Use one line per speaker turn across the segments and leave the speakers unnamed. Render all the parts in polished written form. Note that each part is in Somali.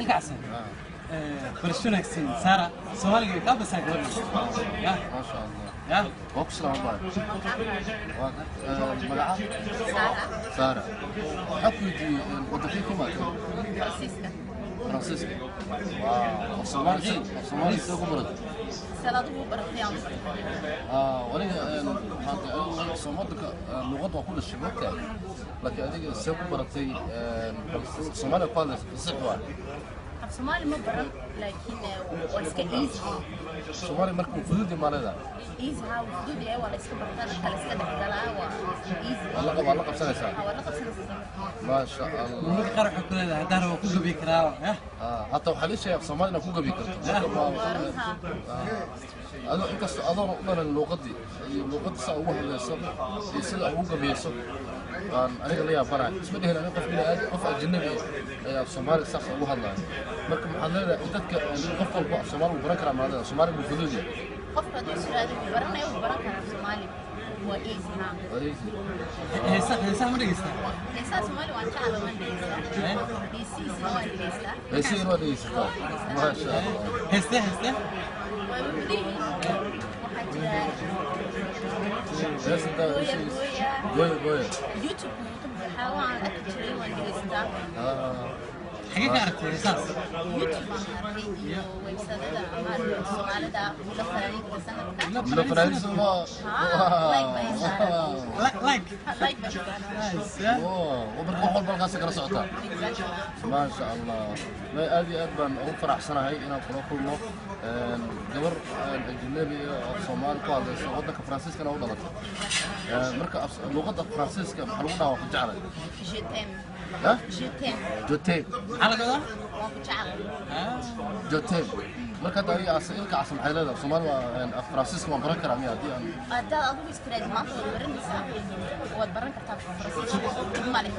Ilkacase barasho wanaagsan Saara Soomaaliga ka basaa gabadha ya
maasha Allah
ya
waa ku salaam baay waa magaca Saara waxaa ku weydiiyey wadankee ku imaatay
Faransiiska.
Faransiiska waaw af Soomaali af Soomaali soo ku baratay
Salaad ugu baratay aan bartay.
Aniga maanta aniga Soomaadka luqadda waa ku dhashay moogtahay laakiin adiga see ku baratay Soomaaliya ku hadlaysa fasiix waa
Af Soomaali ma baran laakiin waa iska easy.
Soomaali marka uu fudud yahay maa leedahay
Easy haa wuu fudud yahay waa la iska bartaa dadka la iska dhexgalaa waa easy.
Waa la qabsanaysaa
Waa la qabsanaysaa.
maasha Allah
marmarka qaar waxay ku leedahay haddaan rabo ku gabi karaa ya
hataa waxaa lii sheegay af Soomaali inaad ku gabi karto marka
Waa run haa.
Adoo inkastoo adoona u dhalan luuqadii iyo luuqadii saa ugu hadlayso iyo sida ugu gabayso aan aniga la yaabanahay isma dhihin aniga qof bini aadam qof ajnabi ah ayaa af Soomaali saas ugu hadlaya marka maxaad leedahay dadka qof walba af Soomaali wuu baran karaa maa leedahay Soomaali wuu fudud yahay
Qofka hadduu is yiraahdo wuu baranaya wuu baran karaa af Soomaali. Waa easy haa.
Waa easy.
Heesaha ma dhegeystaa
Heesaha Soomaali waan jeclahay waan dhegeystaa. Heesihiisana waan dhegeystaa.
Heesihiina waa dhegeysataa maasha Allah
heeste
Waa badan yihiin. Waxaa jira
hees intaa
Gooya
heesihiis
Gooya.
Gooya Gooya.
YouTube wuu ka buuxaa waan arki jiray waan dhegeystaa.
Xagee ka aragtay heesahaas
YouTube baan arkay iyo website-yada ama Soomaalida la fanaaniinta sanadka.
La fanaaniinta waa
Like bay saaran.
Like
Like bay saaran.
Nice ya
wow marka wax walba halkaas kala socotaa
Exactly.
maasha Allah may aad iyo aad baan ugu faraxsanahay inaan kula kulmo gabar ajnabi ah oo Soomaali ku hadlayso waddanka Faransiiskana u dhalatay marka luqadda Faransiiska maxaa lagu dhahaa waa ku jeclay
Je t'aime.
Ha?
Je t'aime.
Je t'aime.
Maxaa laga wadaa
Waan ku jeclahay.
Je t'aime. Marka hadda aniga ilka cas maxay leedahay Soomaali waa af Faransiiska waan baran karaa miya haddii aan
Haddaad adigu istiraad maanta waad baranaysaa. Waad baran kartaa Faransiiska. Dhib ma leh.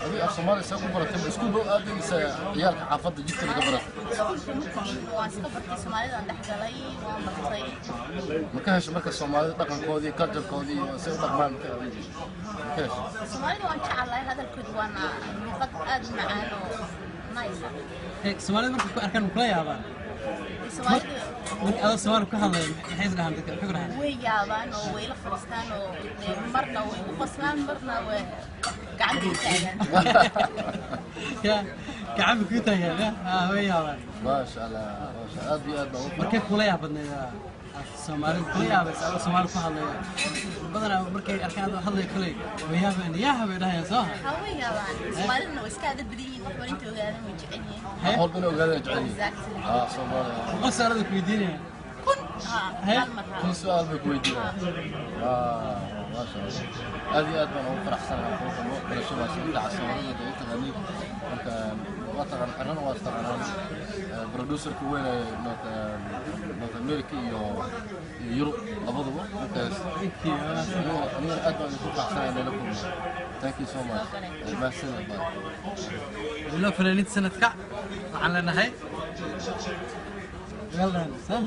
Adiga af Soomaali see ku baratay ma iskuul baa aadaysa ciyaalka xaafadda jidka laga baratay
Iskuulka ma tegin waan iska bartay Soomaalidaan dhex galay waan bartay.
Ma ka hesho marka Soomaalida dhaqankoodii culture-koodii iyo say u dhaqmaan ma ka hesho
Soomaalida waan jeclahay hadalkooda waana luqad aad u macaan oo nice ah.
Soomaalida markay ku arkaan ma kula yaabaan
Soomaalida
marka adoo Soomaali ku hadlaya maxay is dhahaan dadka maxay ku dhahaan
way yaabaan oo way la fadhiistaan oo dee marna way u qoslaan marna way gacanta u taagaan.
Ya gacan bay kuu taagaan ya way yaabaan
maasha Allah maasha aad iyo aad baan ugu
markay kula yaabadnayd Soomaalida kula yaabaysa adoo Soomaali ku hadlaya badanaa markay arkaan adoo hadlaya kuley way yaabaan yaa bay dhahayaan soo
Ha way yaabaan. Soomaalidana way iska hadal badan yihiin wax walba inta ogaadaan way jecel yihiin.
Wax walba inay ogaadaan jecel yihiin
Exactly.
Soomaaliya
boqol su'aalood ku weydiinayaan
Kun haa hal mar haa.
Kun su'aal bay ku weydiinayaan maasha Allah aad iyo aad baan ugu faraxsanahay kula kulmo barashadaas ilka cas Soomaalida u taqaaniin marka waa taqaan xirana waa istaqaanaan producer-ka weyn ee North America iyo Yurub labaduba markaas
Thank you.
Anigana aad baan idinku faraxsanahay inay la kulmo thank you so much mahadsanid bye
Bilo fanaaniinta sanadka waxaan leenahay well done soo